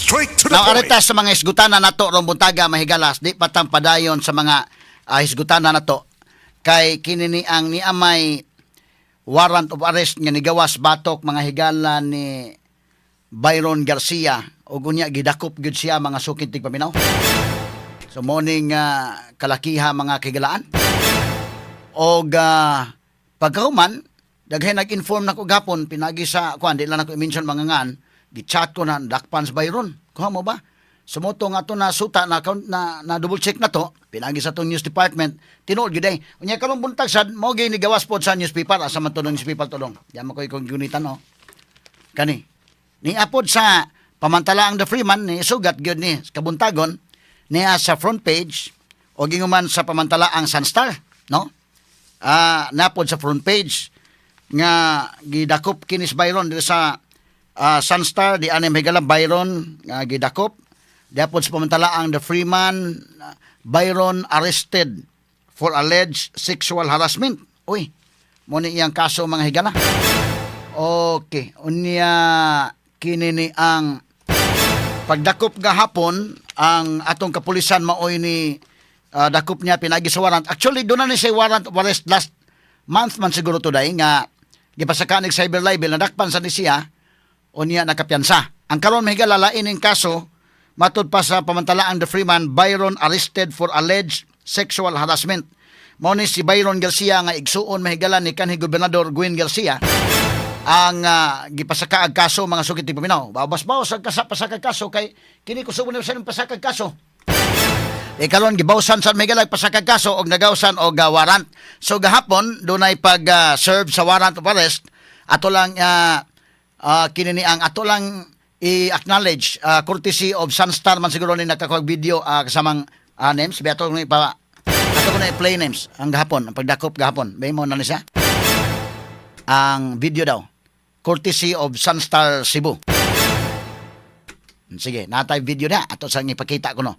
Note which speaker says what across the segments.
Speaker 1: Straight to the
Speaker 2: Now,
Speaker 1: point.
Speaker 2: Ari ta sa mga hisgutanan nato rong buntaga, mahigalas, di patang padayon sa mga hisgutanan nato kay kini ni ang niamay warrant of arrest nga nigawas batok, mga higala, ni Byron Garcia ug unya gidakop gyud siya, mga suking tigpaminaw. So morning kalakiha, mga kahigalaan. Og pagkahuman daghay nag-inform nako gapon pinagi sa kuan, di lang nako i-mention mga ngan, gi-chat ko na dakpan sa Byron. Kuha mo ba? Sumuto nga to na suta na, na, na double check na to pinagi sa tong news department, tinuod gyud ay. Unya karong buntag sad mo gyud ni gawas pod sa newspaper. Asa man to ng newspaper to dong? Di man ko ikong gunitan, no. Kani ni apod sa pamantala ang The Freeman, ni sugat gyud ni kabuntagon niya sa front page o ginguman sa pamantala ang Sunstar, no, napod sa front page nga gidakop kinis Byron diri sa Sunstar di anim higala, Byron nga gidakop. Diapod sa pamantala ang The Freeman, Byron arrested for alleged sexual harassment. Uy, mo ni iyang kaso, mga higala. Okay, unya kini ni ang pagdakop gahapon ang atong kapulisan maoy ni dakop niya pinagi sa warrant. Actually, doon na ni siya warrant of arrest last month man siguro today nga gipasaka nig cyber libel, nadakpan sa ni siya, unya nakapiyansa. Ang karon, mahigala, lain ning kaso matud pa sa pamantalaang The Freeman, Byron arrested for alleged sexual harassment. Mao ni si Byron Garcia nga igsuon, mahigala, ni kanhi Gobernador Gwen Garcia ang gipasaka ang kaso, mga sukit paminaw. Babas-bawas ang pasaka kaso kay kini kusubo na sa pasaka kaso. E karon gibawsan sa may galag pasaka kaso og nagawsan og warrant. So gahapon dunay pag serve sa warrant of arrest. Ato lang kini ni ang ato lang i-acknowledge, courtesy of Sunstar man siguro ni nakakuha video kasamang names. Bi ato ni pa ato ko na i-play names ang gahapon, ang pagdakop gahapon. May mo na ni siya. Ang video daw courtesy of Sunstar Cebu. Sige, natay video na. Ato sa ipakita ko, no.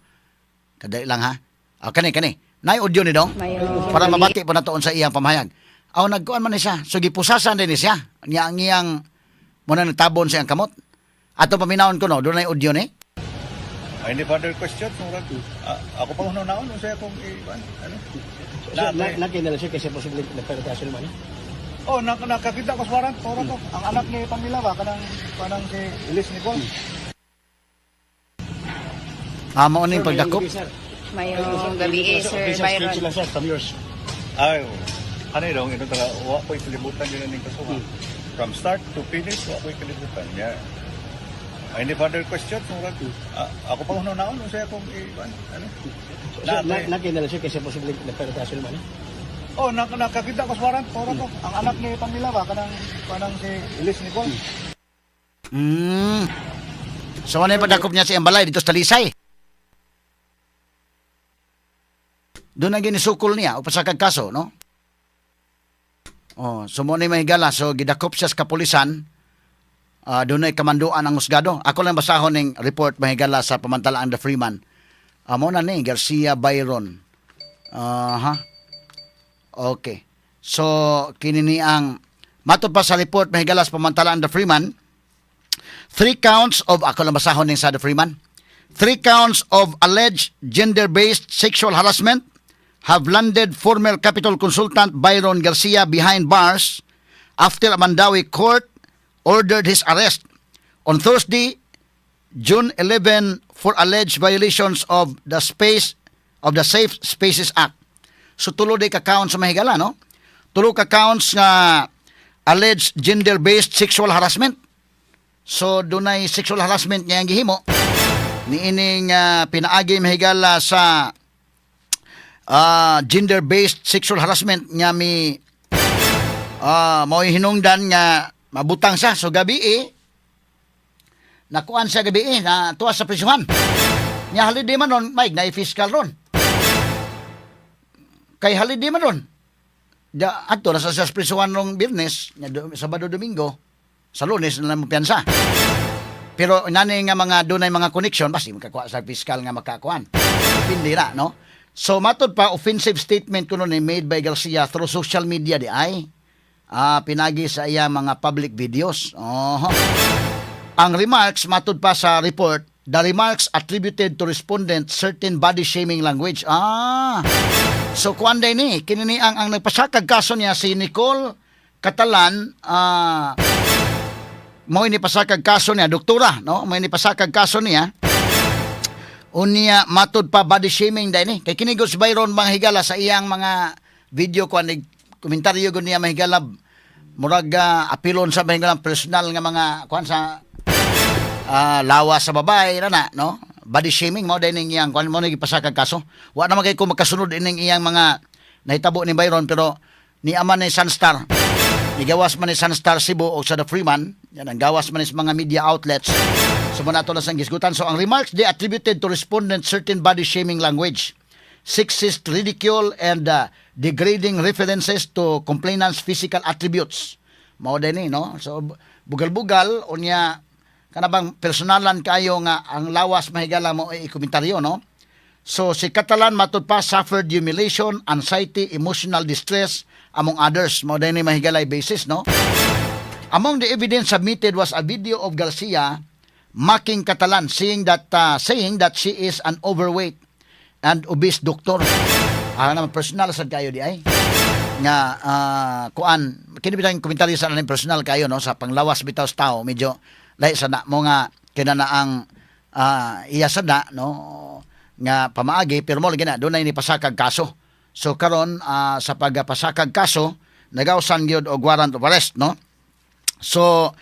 Speaker 2: Kadali lang ha. Ah, kani kani. Nay audio ni dong.
Speaker 3: Mayong
Speaker 2: Para
Speaker 3: gabi.
Speaker 2: Mabati po nato sa iyang pamahayag. Aw, nagkuan man ni siya. So gipusasan din ni siya. Niya ang iyang muna nagtabon sa iyang kamot. Ato paminawon ko, no, doon ay audio ni.
Speaker 4: Any further questions? Murag, ako pa naon unsa akong ano?
Speaker 5: So, na, na lang siya kasi posible nagpagkaso naman. Eh.
Speaker 4: Oh, nakakita ko sa warrant, murag ko. Ang anak ni Pamela ba kanang kanang si Elise Nicole.
Speaker 2: Ah, mao ning pagdakop.
Speaker 5: Sir,
Speaker 3: Mayong gabi eh, Sir
Speaker 5: Official
Speaker 3: Byron.
Speaker 5: speech lang, sir, from yours.
Speaker 4: Ay, ano daw ino taga wa ko'y kalibutan din ning kasuhan. From start to finish, wa ko'y kalibutan. Yeah. Any further questions? Murag, ako pa naon unsa akong ano?
Speaker 5: So, na, na, na lang siya kasi posible nagpagkaso naman. Eh.
Speaker 4: Oh, nakakita ko sa warrant, murag ko. Ang anak ni Pamela ba kanang kanang si Elise Nicole.
Speaker 2: So ano yung pagdakop niya sa iyang balay dito sa Talisay? Doon ang ginisukol niya o pasakag kaso, no? Oh, so mo ni mahigala. So gidakop siya sa kapulisan. Doon ay kamanduan ang husgado. Ako lang basahon ning report, mahigala, sa pamantalaan The Freeman. Mo na ni Garcia Byron. Aha. Okay. So kini ni ang matod pa sa report, mahigala, sa pamantalaan The Freeman, three counts of, ako lang basahon ning sa The Freeman. Three counts of alleged gender-based sexual harassment have landed former Capitol consultant Byron Garcia behind bars after a Mandaue court ordered his arrest on Thursday, June 11, for alleged violations of the Safe Spaces Act. So tulo day ka counts sa mahigala, no? Tulo ka counts nga alleged gender-based sexual harassment. So dunay sexual harassment nga ang gihimo niining pinaagi, mahigala, sa gender-based sexual harassment nga mi mao'y hinungdan nga mabutang siya. So gabi eh, nakuan siya gabi eh, na tuwa sa prisuhan. Nya holiday man ron, Mike, na fiscal ron. Kay holiday man ron. Da, adto na sa prisuhan rong Biyernes, nya Sabado, Domingo, sa Lunes na lang mo piyansa. Pero nani nga mga dunay mga connection, basi makakuha sa fiscal nga makakuan. Hindi na, no? So matod pa, offensive statement kuno ni made by Garcia through social media di ay pinagi sa iya mga public videos. Oh. Ang remarks, matud pa sa report, The remarks attributed to respondent certain body shaming language. Ah. So kuan day ni, kini ni ang nagpasakag kaso niya, si Nicole Catalan, mo ni pasakag kaso niya, doktora, no? Mo ni pasakag kaso niya. Unya matud pa, body shaming day ni. Kay kini gud si Byron, mga higala, sa iyang mga video ko ni komentaryo gud niya, mga higala, murag apilon sa, mga higala, personal nga mga kuan sa lawas sa babae na na, no? Body shaming mao day ning iyang kuan, mo ni gipasakag kaso. Wa naman kay ko makasunod ining iyang mga nahitabo ni Byron, pero ni ama ni Sunstar. Nigawas man ni Sunstar Cebu o sa The Freeman, yan ang gawas man ni sa mga media outlets. So mo nato lang sang gisgutan. So ang remarks, they attributed to respondent certain body shaming language, sexist ridicule and degrading references to complainant's physical attributes. Mao din ni, no? So bugal-bugal unya kana bang personalan kayo nga ang lawas, mahigala, mo ay komentaryo, no? So si Catalan, matud pa, suffered humiliation, anxiety, emotional distress among others. Mao din ni, mahigalay, basis, no? Among the evidence submitted was a video of Garcia mocking Catalan, saying that she is an overweight and obese doctor. Ah, naman personal sad kayo di ay. Nga kuan kini bitang komentaryo sa aning personal kayo, no, sa panglawas bitaw sa tao, medyo lahi sa na mo nga kinana ang iya sa na, no, nga pamaagi, pero mo lagi na dunay ni pasakag kaso. So karon sa pagpasakag kaso, nagawsan gyud og warrant of arrest, no? So,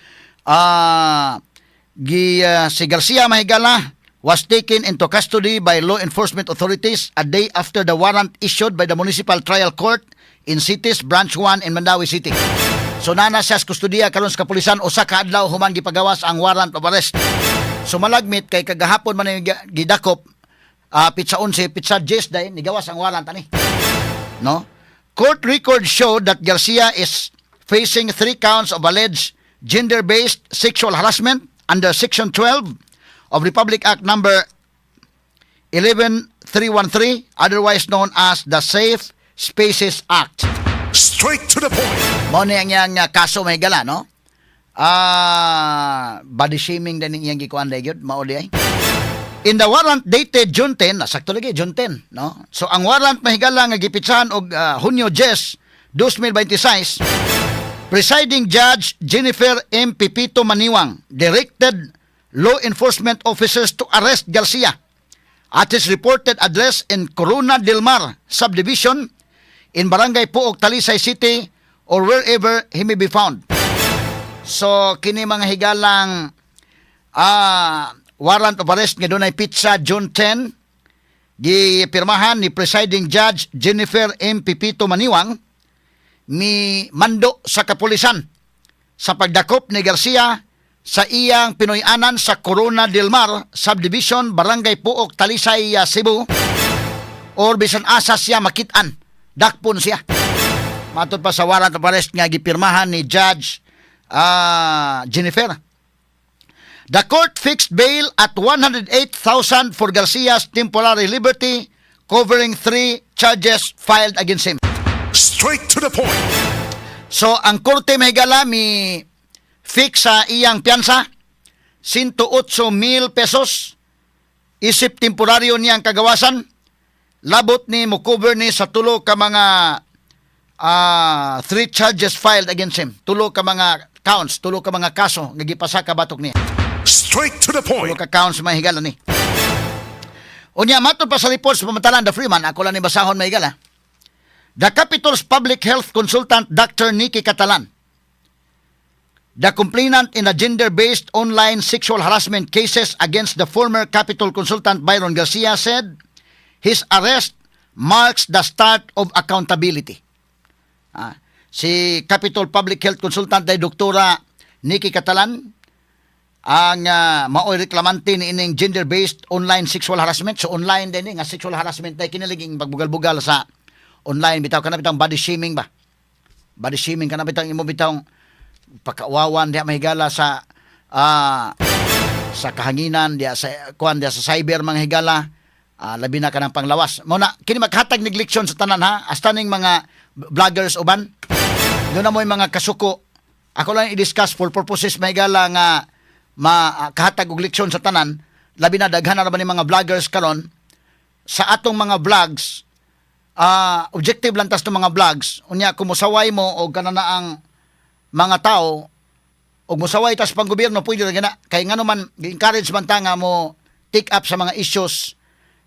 Speaker 2: si Garcia, mahigala, was taken into custody by law enforcement authorities a day after the warrant issued by the Municipal Trial Court in Cities Branch 1 in Mandaue City. So nana siya sa kustodiya karon sa kapulisan 1 ka adlaw human gipagawas ang warrant of arrest. So malagmit kay kagahapon man yung gidakop, pitsa 11, pitsa 10 day nigawas ang warrant ani. No? Court records show that Garcia is facing three counts of alleged gender-based sexual harassment under Section 12 of Republic Act Number 11313, otherwise known as the Safe Spaces Act.
Speaker 1: Straight to the point.
Speaker 2: Mo ni ang iyang kaso, may gala, no? Body shaming din ang iyang gikuan gyud, mao di ay. In the warrant dated June 10, sakto lagi June 10, no? So ang warrant, mahigala, nga gipitsahan og Hunyo 10, 2026, presiding Judge Jennifer M. Pepito Maniwang directed law enforcement officers to arrest Garcia at his reported address in Corona del Mar subdivision in Barangay Pook, Talisay City or wherever he may be found. So kini, mga higalang, warrant of arrest nga dunay pitsa June 10, gipirmahan ni presiding judge Jennifer M. Pepito Maniwang, mi mando sa kapulisan sa pagdakop ni Garcia sa iyang Pinoy-anan sa Corona del Mar Subdivision, Barangay Pook, Talisay, Cebu or bisan asa siya makit-an, dakpon siya. Matod pa sa warrant of arrest nga gipirmahan ni Judge Jennifer. The court fixed bail at 108,000 for Garcia's temporary liberty, covering three charges filed against him.
Speaker 1: Straight to the point.
Speaker 2: So ang korte, mahigala, mi fix sa iyang piyansa 108 mil pesos isip temporaryo niyang kagawasan. Labot ni mo cover ni sa tulo ka mga three charges filed against him. Tulo ka mga counts, tulo ka mga kaso nga gipasaka batok niya.
Speaker 1: Straight to the
Speaker 2: Tulo
Speaker 1: point.
Speaker 2: ka counts, mahigala ni. Unya matod pa sa report sa pamatalan The Freeman, ako lang ni basahon, mahigala. The Capitol's public health consultant Dr. Nikki Catalan, the complainant in the gender-based online sexual harassment cases against the former Capitol consultant Byron Garcia, said his arrest marks the start of accountability. Si Capitol Public Health Consultant ay Doktora Nikki Catalan ang maoy reklamante ni ining gender-based online sexual harassment. So online din eh, nga sexual harassment ay kiniliging pagbugal-bugal sa online bitaw kana bitang body shaming ba. Body shaming kana bitang imo bitang pakaawawan diha, mahigala, sa kahanginan diha sa kuan diha sa cyber, mga higala, labi na kanang panglawas. Mo na kini maghatag nig leksyon sa tanan ha, hasta ning mga vloggers uban. Doon na mo yung mga kasuko. Ako lang i-discuss for purposes, mahigala, nga makahatag og leksyon sa tanan. Labi na daghan na naman ni mga vloggers karon sa atong mga vlogs, objective lang tas ng mga vlogs. Unya kung musaway mo og kana na ang mga tao og musaway tas panggobyerno, pwede ra gana kay ngano man gi-encourage man ta nga mo take up sa mga issues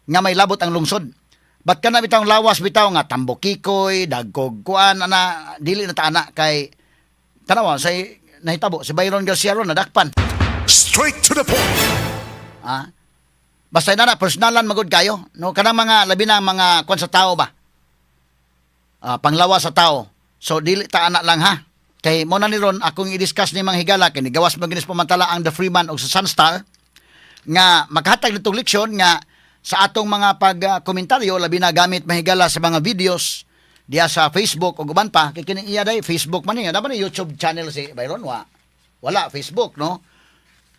Speaker 2: nga may labot ang lungsod. But kana bitawng lawas bitaw nga tambokikoy, dagkog kuan ana, dili na ta ana kay tanawa say nahitabo si Byron Garcia ron nadakpan.
Speaker 1: Straight to the point.
Speaker 2: Ah. Basta na personalan magud kayo. No, kanang mga labi na mga kwan sa tao ba? Ah, panglawa sa tao. So dili ta ana lang ha. Kay mo na ni ron akong i-discuss ni mga higala kay nigawas man ginis pamantala ang The Freeman og sa Sunstar nga makahatag nitong leksyon nga sa atong mga pag-komentaryo, labi na gamit, mahigala, sa mga videos diya sa Facebook ug uban pa kay kining iya day Facebook man niya dapat ni YouTube channel si Byron wa wala Facebook, no?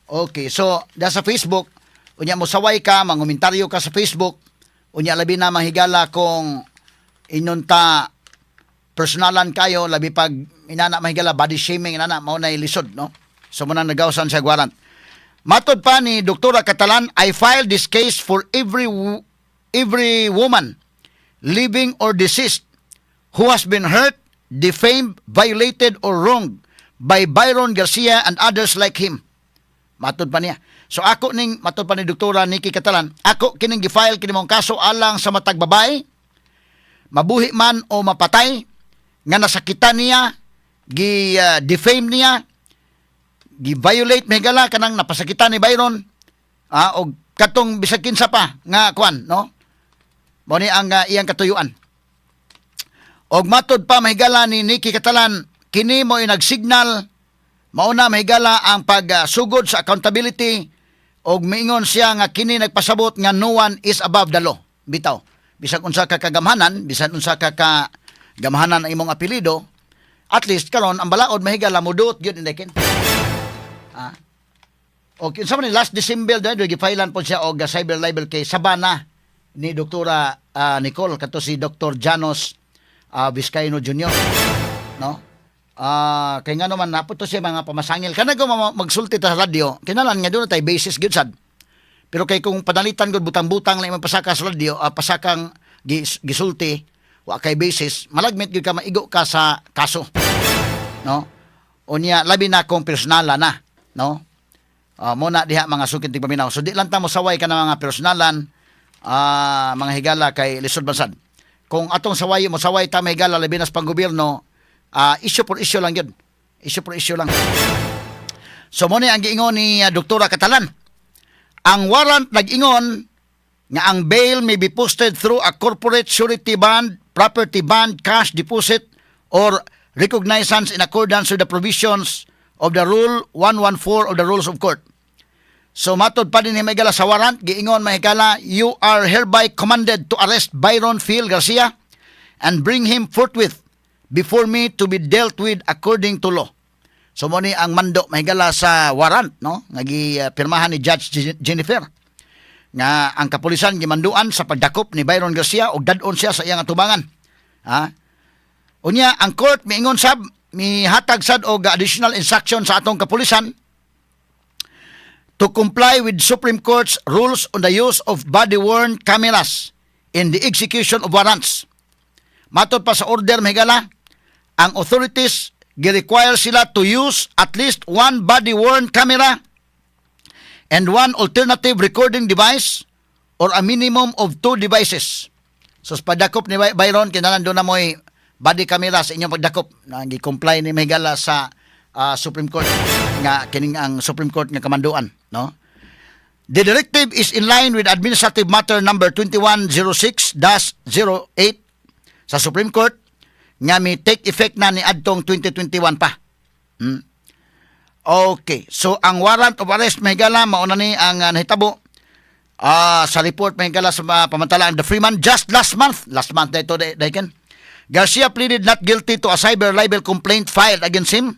Speaker 2: Okay, so diya sa Facebook, unya mo saway ka, mangomentaryo ka sa Facebook, unya labi na, mahigala, kung inyon ta personalan kayo, labi pag inana, mahigala, body shaming inana, mao na lisod, no? So mo nang nagawasan siya warrant. Matod pa ni Doktora Catalan, "I filed this case for every woman, living or deceased, who has been hurt, defamed, violated, or wronged by Byron Garcia and others like him." Matod pa niya. So ako ning, matod pa ni Doktora Nikki Catalan, ako kining gi-file kini mong kaso alang sa matag babae, mabuhi man o mapatay, nga nasakitan niya, gi defame niya, gi-violate, mahigala, kanang napasakitan ni Byron, og katong bisag kinsa pa nga kuan, no? Mao ni ang iyang katuyuan. Og matod pa, mahigala, ni Nikki Catalan, kini mo nagsignal mao na, mahigala, ang pagsugod sa accountability og miingon siya nga kini nagpasabot nga no one is above the law. Bitaw. Bisan unsa ka kagamhanan, bisan unsa ka kagamhanan ang imong apelyido, at least karon ang balaod, mahigala, muduot gyud indekin. Ah. Okay, unsa man ni last December dahil gifilean po siya og cyber libel kay Sabana ni Doktora Nicole kato si Dr. Janos Vizcaino Jr. No? Kay nga naman napot to siya mga pamasangil. Kana ko magsulti ta sa radyo, kinalan nga doon tay basis gyud sad. Pero kay kung panalitan gud butang-butang lang imong pasaka sa radyo, pasakang gisulti, wa kay basis, malagmit gyud ka maigo ka sa kaso. No? Unya labi na kung personala na, no? Mo na diha, mga suking tigpaminaw. So di lang ta mo saway ka ng mga personalan, mga higala, kay lisod man sad. Kung atong saway mo saway ta, mahigala, labi na sa panggobyerno, issue for issue lang yun. Issue for issue lang. So mo ni ang giingon ni Doktora Catalan. Ang warrant nag-ingon nga ang bail may be posted through a corporate surety bond, property bond, cash deposit, or recognizance in accordance with the provisions of the Rule 114 of the Rules of Court. So matod pa din ni mahigala sa warrant, giingon, mahigala, "You are hereby commanded to arrest Byron Phil Garcia and bring him forthwith before me to be dealt with according to law." So mo ni ang mando, mahigala, sa warrant, no, nga gipirmahan ni Judge Jennifer nga ang kapulisan gimanduan sa pagdakop ni Byron Garcia ug dad-on siya sa iyang atubangan. Ha? Unya ang court miingon sab, mihatag sad og additional instruction sa atong kapulisan to comply with Supreme Court's rules on the use of body-worn cameras in the execution of warrants. Matod pa sa order, mahigala, ang authorities gi-require sila to use at least one body-worn camera and one alternative recording device or a minimum of two devices. So sa pagdakop ni Byron, kinahanglan doon na mo'y body camera sa inyong pagdakop na gi-comply ni, mahigala, sa Supreme Court nga kining ang Supreme Court nga kamanduan, no? The directive is in line with Administrative Matter number 2106-08 sa Supreme Court nga mi take effect na ni adtong 2021 pa. Okay. So ang warrant of arrest, mahigala, mauna ni ang nahitabo sa report, mahigala, sa pamantalaan The Freeman just last month. Last month na ito, Daiken. Garcia pleaded not guilty to a cyber libel complaint filed against him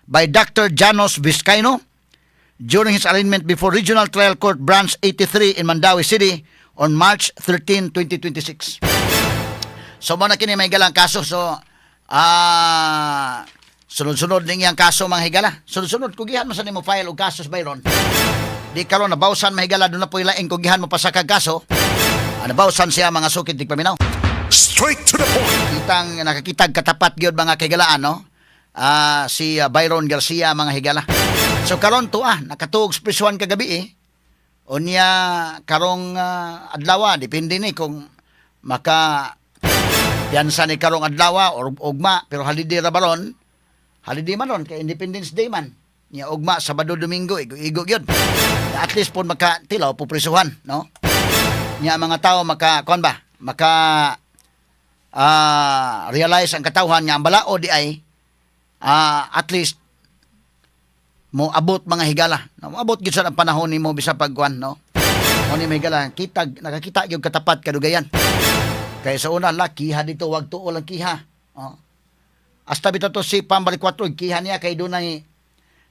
Speaker 2: by Dr. Janos Vizcaino during his arraignment before Regional Trial Court Branch 83 in Mandaue City on March 13, 2026. So mo na kini may galang kaso, so sunod-sunod ning iyang kaso, mga higala. Sunod-sunod kugihan man sa nimo file og kaso sa Byron. Di karon nabawsan, mahigala, doon na po ilaing kugihan mo pa sa kaso. Nabawsan siya, mga sukid tigpaminaw.
Speaker 1: Straight to the point.
Speaker 2: Kitang nakakitag katapat gyud, mga kahigalaan, no? Si Byron Garcia, mga higala. So karon to nakatuog sa prisuhan kagabi eh. Unya karong adlaw, depende ni kung maka piyansa ni karong adlaw or ugma, pero holiday ra baron. Holiday man ron kay Independence Day man. Nya ugma Sabado, Domingo, igo-igo gyud. At least po maka tilaw po prisuhan, no? Nya mga tao maka kuan ba? Maka realize ang katawhan nga ang balao di ay at least mo abot, mga higala. No, moabot gyud sa ang panahon nimo bisa pagkuan, no? Mo ni, mga higala, kita nakakita gyud katapat kadugayan. Kay sa una la kiha dito, wag tuol ang kiha. Oh. Hasta bitaw to si Pam Baricuatro, kiha niya kay dunay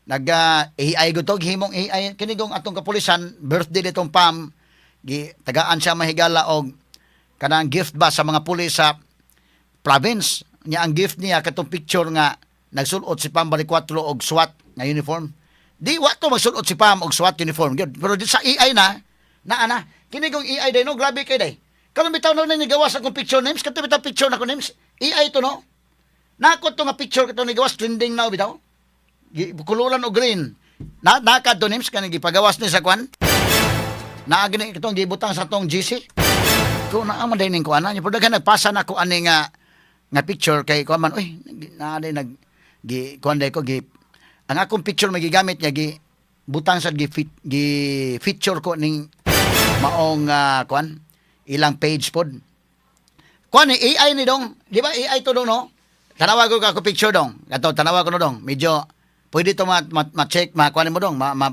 Speaker 2: nag AI gud to himong AI kini gong atong kapulisan. Birthday ditong Pam, gi tagaan siya, mahigala, og kanang gift ba sa mga pulis sa province niya. Ang gift niya katong picture nga nagsulot si Pam Baricuatro og SWAT nga uniform. Di wa to magsulot si Pam og SWAT uniform gyud, pero di sa AI na naa na kini kong AI day, no? Grabe kay day karon bitaw na ni gawas akong picture names kato bitaw picture na ko names AI to, no? Nako to nga picture kato ni gawas, trending now bitaw. Kuluran og green na naka to names kani gipagawas ni sa kwan naa gani itong gibutang sa tong GC ko naa man day ning kuan na pero daghan nagpasa na ko ani nga nga picture kay kuan man, uy, naa day nag gi kuan day ko gi ang akong picture magigamit niya, gi butang sa gi, fit, gi feature ko ning maong kuan ilang page pod. Kuan ni AI ni dong, di ba? AI to dong, no? Tanawa ko ako picture dong. Kato tanawa ko no dong. Medyo pwede to ma-check, ma kuan mo dong, ma, ma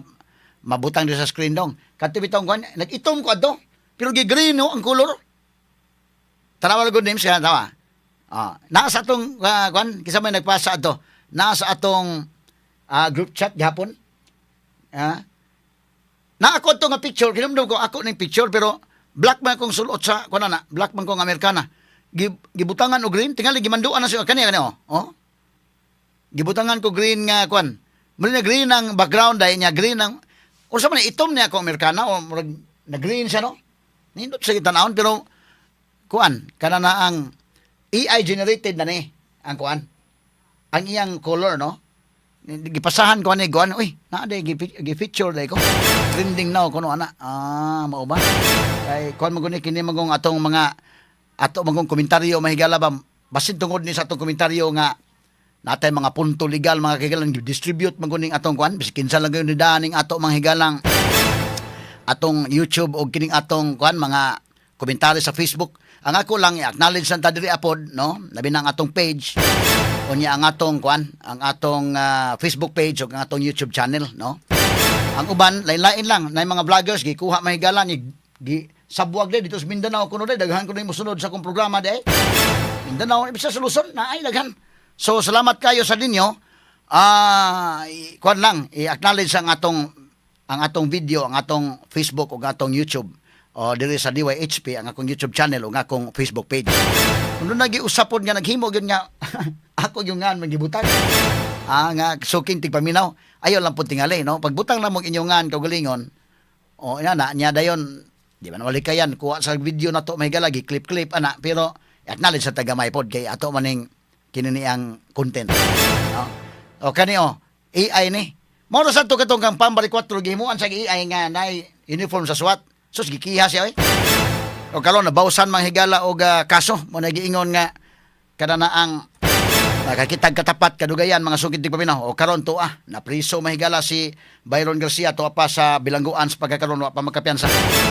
Speaker 2: mabutang di sa screen dong. Kato bitong kuan nag-itom ko adto. Pero gi green no ang color. Tanawa good names siya tawa. Naa sa atong kuan kinsa may nagpasa adto. Naa sa atong group chat gihapon. Na ako to nga picture, kinumdum ko ako ning picture, pero black man akong sulot sa kuan na, black man kong Amerikana. Gibutangan og green, tingali gimanduan na siya kani kani oh. Oh. Gibutangan ko green nga kuan. Muli na green ang background dahil niya green ang unsa man itom niya ako Amerikana o murag na green siya, no? Nindot sa tanawon, pero kuan kana na ang AI generated na ni ang kuan. Ang iyang color, no? Gipasahan ko ani kuan, uy, naa day gi-feature day ko. Trending now kuno ana. Mao ba? Kay kuan man guni kini magong atong mga ato magong komentaryo, mahigala ba, basin tungod ni sa atong komentaryo nga natay mga punto legal, mga higalang, distribute man guning atong kuan bisag kinsa lang gayon ni ning ato mga higalang atong YouTube o kining atong kuan mga komentaryo sa Facebook. Ang ako lang i-acknowledge sa ta diri apod, no? Labi na ang atong page. Unya ang atong kuan, ang atong Facebook page o ang atong YouTube channel, no? Ang uban lain-lain lang na mga vloggers gikuha, mahigala, ni gi sabwag dito sa Mindanao kuno day daghan kuno mosunod sa akong programa day. Mindanao bisa sa Luzon na ay daghan. So salamat kayo sa ninyo. Kuan lang i-acknowledge ang atong video, ang atong Facebook ug atong YouTube. O diri sa DYHP ang akong YouTube channel ug akong Facebook page. Kung doon nagiusap pod nga naghimo gyud nga ako yung ngan magibutang. Nga suking tigpaminaw. Ayo lang po tingali, no? Pagbutang lang mong inyong ngan kaugalingon. O ina na niya dayon, di ba na kayan kuha sa video na to may galagi clip-clip ana, pero acknowledge sa tagamay pod kay ato maning kini ni ang content. No? O kani o AI ni. Mao ra sa to katong kang Pam Baricuatro gihimuan sa AI nga nay uniform sa SWAT. Sus, gikiha siya oy. O karon nabawsan mang higala og kaso mo na giingon nga kada na ang nakakitag katapat kadugayan, mga sukid tigpaminaw. O karon to napriso, mahigala, si Byron Garcia, to pa sa bilangguan sa pagkakaroon wa pa makapiyansa.